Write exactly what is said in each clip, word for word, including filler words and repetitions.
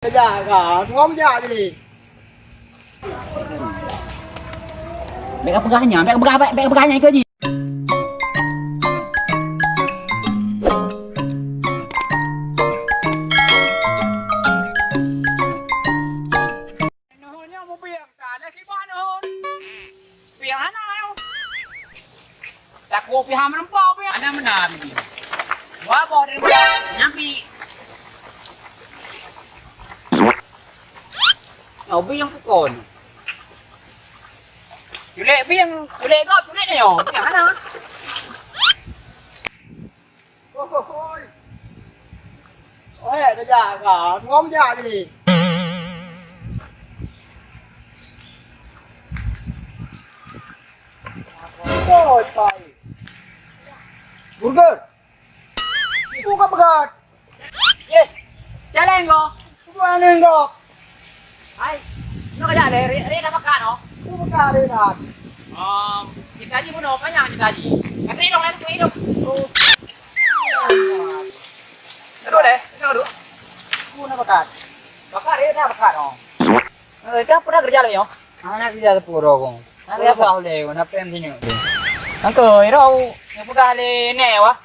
Kejak ka, ngom jak ni. Bèk peugah nyan, bèk peugah, bèk, bèk peugah nyan iko jih. Nuhun nyoe mubieng, ka lheueh kiban nuhun. Piang hana nyoe. Takot pih ham rempok piang. Hana meunan. Dua boh dari nyampi. Oh, bieng pukon. Culek bieng, culek gob, culek nyoe. Piang hana. Ohohoi. Oe, dah jak ka. Ngom jak ni. Oi, pai. Burger. Buka pegat. Ye. Jalan ko. Buka ni ko. Hai, nyoe ka jak lé, ré, ré dah pakat noh. Ku buka ré dah. Um, cerita ji bunoe panyang cerita ji. Kata idong lain ku idong. Oh. Duduk deh, duduk, duduk. Ku nak pakat. Pakat ré dah pakat noh. Eh, ka pernah kerja lé nyoe? Hana kerja teupeue rokong. Hana biasa ulèe, hana pèng sinyoe. Angko, iro, nyoe peugah lé nèk wah.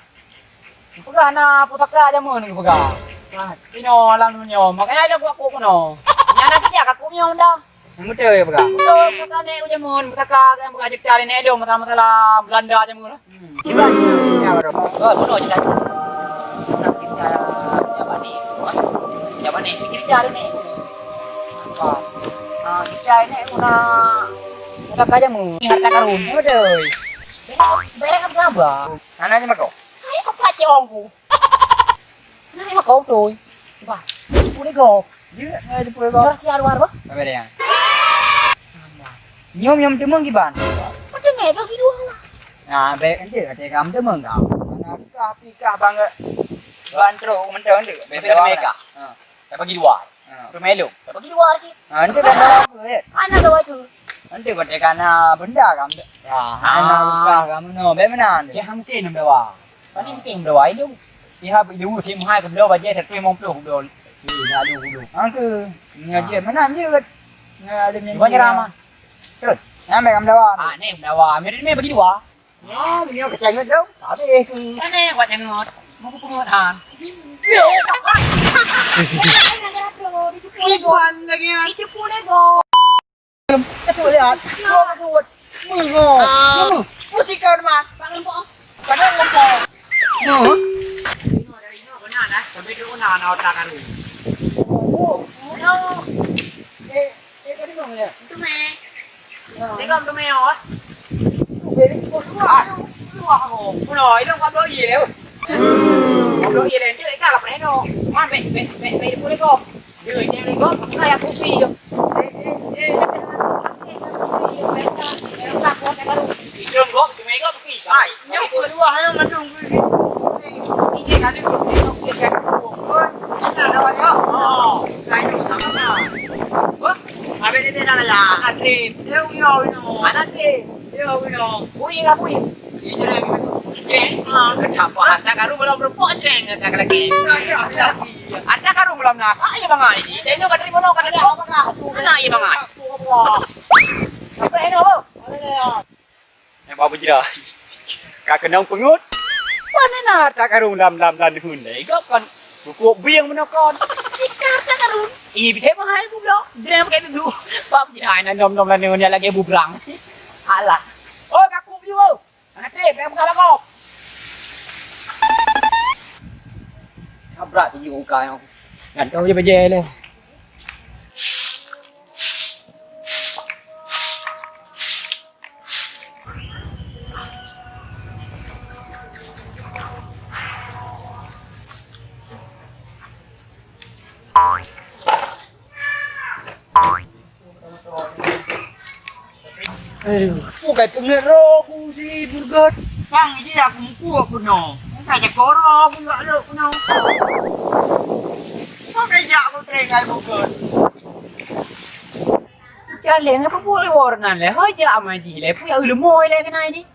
Peugah na pusaka jameun geupeugah. Nah, inoe lam dunia. Makanya ada kuat kok kena. Nyang ada kerja kat kok nyoe dah. Yang betul ya peugah. Betul, pusaka nèk jameun, pusaka yang peugah cipta dari nèk dong, masalah-masalah Belanda jameun lah. Hmm. Cuba. Ya, bro. Oh, betul cipta. Cipta, cipta, cipta ni. Cipta ni, cipta dari nèk. Apa? Ah, cipta nèk guna pusaka jameun. Ini harta karun. Betul. Beres apa? Mana ni, Mako? Hai, apa cong ku? Nah, emang kau tu. Bah, sepuluh go. Dia, eh, sepuluh go. Dah siap luar, bah? Apa dia? Nyom, nyom teumeng kiban. Macam ni, bagi dua lah. Nah, baik kan dia, kata kamu teumeng kau. Mana aku kah, api kah, bang, ban trok mentang dia. Betul, mereka. Ha. Dah bagi dua. Ha. Rumah elok. Dah bagi dua cik. Ha, nanti dah dalam apa, ya? Anak dah baju. Nanti kau tekan, ah, benda kamu. Ya, anak buka kamu, no. Baik mana? Cik, ham mungkin dawa. Paling penting bloe ilong. Siha ilong si muhai keu bloe bajèe satu limong ploh bloe. Lalu dulu. Angke, nyoe jeuet meunan jeuet. Nyoe ada mimpi. Cuba ceramah. Terus. Nyampe kamu dawa. Ah, ni dawa. Mari ni bagi dua. Ya, beliau kecil tu. Habis tu. Aneh buat jangut. Mau pengut ha. Iban lagi. Itu pun ego. Kacau lihat. Dua kacau. Mengok. Mengok. Mucikan mah. Pak lempok. Kadang lempok. Mengok. Dari ino benar nah. Sampai tu benar nah otak karu. Oh. Eh, eh, tadi bang ya. Itu meh. Tengok tu meh oh. Beri kau dua. Dua kau. Pulau ilong kau doi le. Kau doi le. Dia tak apa eno. Man bek bek bek bek boleh kau. Dia dia le kau. Saya kopi tu. Eh, eh, eh. Ilong kau cuma kau kopi. Hai, nyok dua hai mandum. Ini kali kopi kopi kan. Oh, kita ada ya. Oh, kayu sama. Wah, habis ini dah ya. Ada trip. Yo yo yo. Ada trip. Yo yo. Bui lah bui. Ini dah. Eh, ah, kenapa? Ada karu belum berpok jeng kata lagi. Ada karu belum nak. Ah, iya bang ai. Saya tu kata mana kata dia. Mana iya bang ai. Apa ini apa? Nyang ba beujra. Ka keunong peungeut. Pane na harta karun lam, lam, lam deungon lé. Gop kon bukôk bieng meunoe kon. Tika harta karun. Ih, bidai mahai bu blok. Bidai pakai tu. Ba beujra na nom, nom laneuen nyan lagèe bubrang. Alah. Oh, ka kup ju. Hana trép, bèk peugah lagok. Kabrak ti ju ka nyoe. Nyan kau je bajèe lé. Aduh, bukai peungeut roh ku si Burgot. Bang, ji aku muku aku no. Bukai jakoro aku gak lo ku no. Bukai jak aku teringai Burgot. Jaleng apa boleh warna leh? Hoi jak ama ji leh. Punya ulumoi leh kena ji.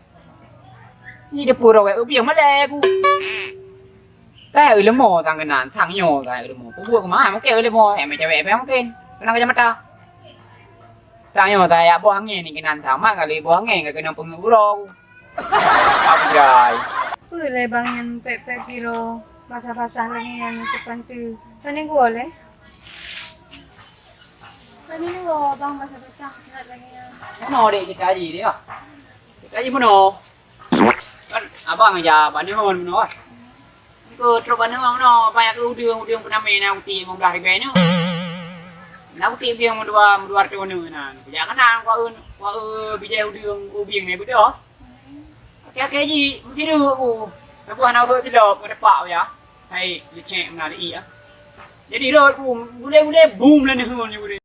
Ni depu rawek ubi yang malai aku. Tayue leumo sang keunan, sang nyoe tayue leumo. Peue buet keumaha mungken leumo, eh, meucewek pih mungken. Keunong kacamata. Sang nyoe tayue boh angén ni keunan, sama kali boh angén ka keunong peungeut uroe. Abjai. Peue lé bang nyan pek-pek sidroe, basah-basah lagèe nyan teupanteue. Pane geuwoe lé? Pane geuwoe bang basah-basah lagèe nyan? Meunoe dek, kita haji dek, ah. Kita haji meunoe. Kan abang aja bak neuhon meunoe, ah. Keu trok bak neuhon meunoe, banyak keu udeueng, udeueng peunamé na uti lima belas ribèe nyoe. Na uti bieng meudua, meudua reutôh nyoe na. Kujak keunan, kuaeu, kuaeu bijèh udeueng, ubieng na beudôh. Akhé-akhé jih, meusidroe ku. Saboh hana rhot silop, ngon tepak ya. Hai, lecek meunan ié. Jadi rhot ku, gulé-gulé bum lam neuheun nyoe gulé.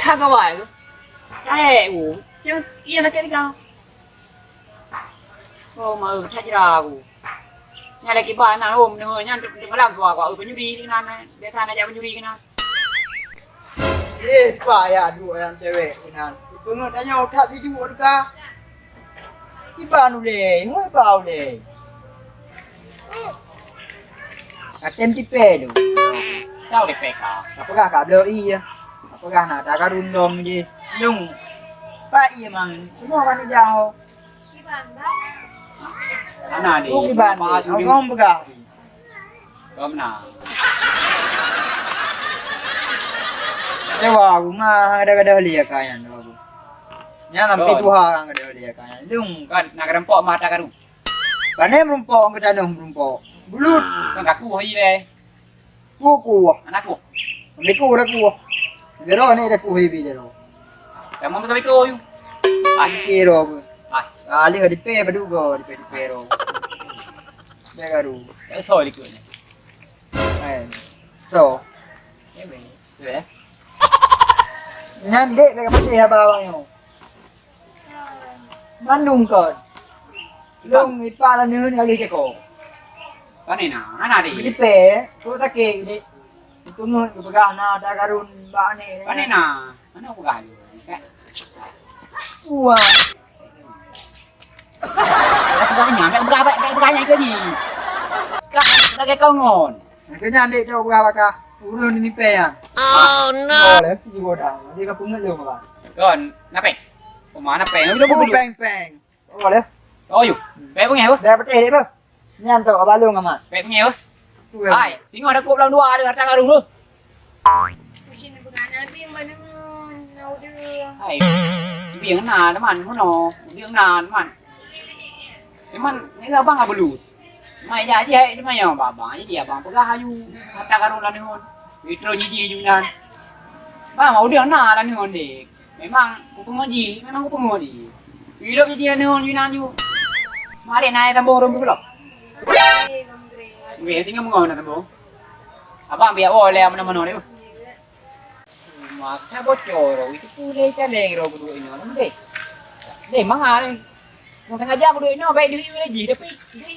That gawai ku. Taék ku. Nyang ié lakèe tinggai. Oh, ma, that jra ku. Nyan lé kiban na, hom, neuheun nyan, malam dua ku, penyuri keunan, biasa na jak penyuri keunan. Eh, payah duek nyang cewek keunan. Peungeut tanyoe that sijuek teuka. Iban ulèe, hoi ba ulèe. Ka tem tipèe tu. Tau tipèe ka. Ka peugah ka bloe ié. Ka peugah na takarun lom jih. Lông. Pak ié mang. Semua kan ijak ho. Hana deh. Oh, kiban deh. Abang peugah. Kau meunan. Dewa, aku mah ada-ada lé ka nyan, dewa aku. Nyan sampai tuha kan ada lé ka nyan. Lông. Kan nak rempok mata karu. Pane meureumpok, keu tanoh meureumpok. Bulut. Kan kaku hai lé. Kuku. Anak ku. Beko dah ku. Jero ni dah ku hibi jero. Kamu masa beko yu. Ah, kiro. Ah, alih di pe padu go, di pe, di pe ro. Dah garu. Tak tahu likutnya. Eh. So. Ya, be. Ya. Nyan dek, dek pasti haba abang nyoe. Mandum kon. Lông ipak laneuen ngon lheueh ceko. Pane na, hana deh. Geudipe, kok sakét geude. Peungeut geupeugah na takarun bak aneuk. Pane na, mana peugah lé. Wah. Peugah nyan, peugah, peugah nyan ke ni. Ka lagèe kau ngon. Keu nyan dek tok peugah baka ureueng nipèe nyan. Oh no. Oh, lé jiboh dah. Dia ka peungeut lé malah. Kon, napèe? Oma napèe? Lu peng peng. Oh, lé. Oh, yu. Pèe beungèh, beuh? Dah peuteh dek, beuh. Nyan tok abalong amat. Pèe beungèh, beuh? Hai, singoh dah kop lam dua ada harta karun tu. Meusin peugah na bieng bak neuheun, na udeueng. Hai, bieng na teman, meunoe. Bieng na teman. Teman, ni abang abelut. Mai jak jih hai teuma nyoe bak abang, jadi abang peugah aju harta karun laneuen. Witron jih ju inan. Bang, udeueng na laneuen deh. Memang kupeungoh jih, memang kupeungoh jih. Hidup jih laneuen ju inan ju. Mari na tambong rom peuloh. Weh, tinggai meungoh na tambong. Abang biar oh lé mana-mana deh. Masa bocor, itu pulai caleng ro kedua ini orang deh. Deh, mahal. Mau sengaja kedua ini baik duit lagi, tapi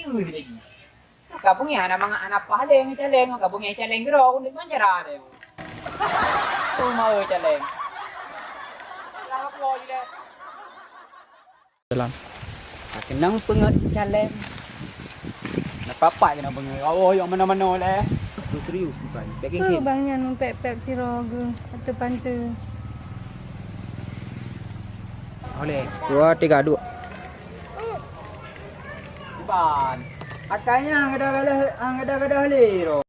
duit lagi. Ka beungèh aneuk mangat aneuk paléng caleng, ka beungèh caleng keudroe, uneuk manjara lé. Oh, ma caleng. Dalam. Ka keunong peungeut si caleng. Napa-apa keunong peungeut. Allah, yang mana-mana lé. Aku serius bukan. Peue bang nyan meupèp-pèp sidroe geuh ateueh panteue. Oleh. Dua, tiga, dua. Iban. Akai nyan gada-gada, gada-gada lé ro.